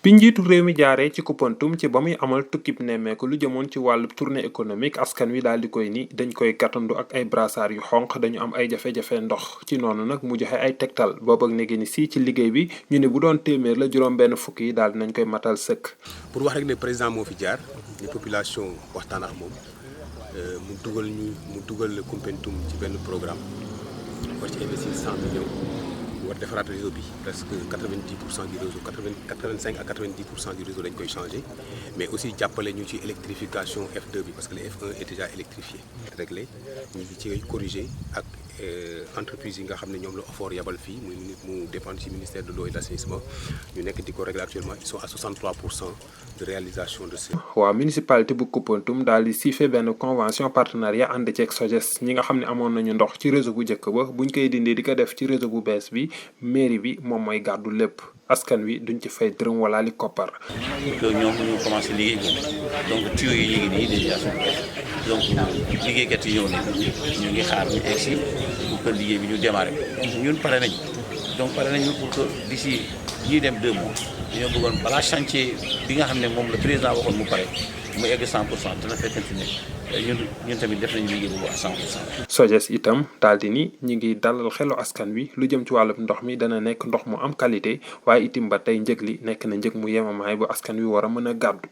bi njiitu réew mi jaaree ci Koupantoum ci ba muy amal tukkib nemmeeku lu jëmoon ci wàllu tournée économique askan wi daal di koy ni dañ koy gàttandu ak ay brassard yu xonq dañu am ay jafe-jafe ndox ci noonu nag mu joxe ay tegtal boobu ak léegi ni si ci liggéey bi ñu ne bu doon téeméer la juróom-benn fukk yi daal dinañ koy matal sëkk. pour wax rek ne président moo fi jaar ni population waxtaan ak moom mu dugal Koupantoum ci benn programme war ci investir 100 millions. war defaraat réseau bi presque 90% du réseau 85 à 90% du réseau dañ koy changé mais aussi jàppale ñu ci électrification F2 bi parce que le F1 est déjà électrifié réglé ñu ngi ci corrigé ak entreprise yi nga xam ne ñoom la OFOR yabal fii mu dépendre ci ministère de l'eau et de l'assainissement ñu nekk di ko régler actuellement ils sont à 63% de réalisation de ce. waaw municipalité bu Koupantoum daal di siifee benn convention partenariat ànd ceeg SOGES ñi nga xam ne amoon nañu ndox ci réseau bu njëkk ba buñ koy dindi di ko def ci réseau bu bees bi mairie bi moom mooy gàddu lépp askan wi duñ ci fay dërëm wala li koppar. donc ñoom ñu commencé liggéey donc tuyaux yi ñu ngi nii déjà donc liggéeykat yi ñëw nañ ñu ngi xaar ñu egsi pour que liggéey bi ñu démarré ñun pare nañ donc pare nañu pour que d'ici ñuy dem 2 mois dañoo bëggoon balaa chantier bi nga xam ne moom le président waxoon mu pare mu egg 100% dina fekkante ne ñun tamit def nañu liggéey boobu à 100%. SOGES itam daal di ni ñi ngi dalal xelu askan wi lu jëm ci wàllum ndox mi dana nekk ndox mu am qualité waaye itam ba tey njëg li nekk na njëg mu yemamaay bu askan wi war a mën a gàddu.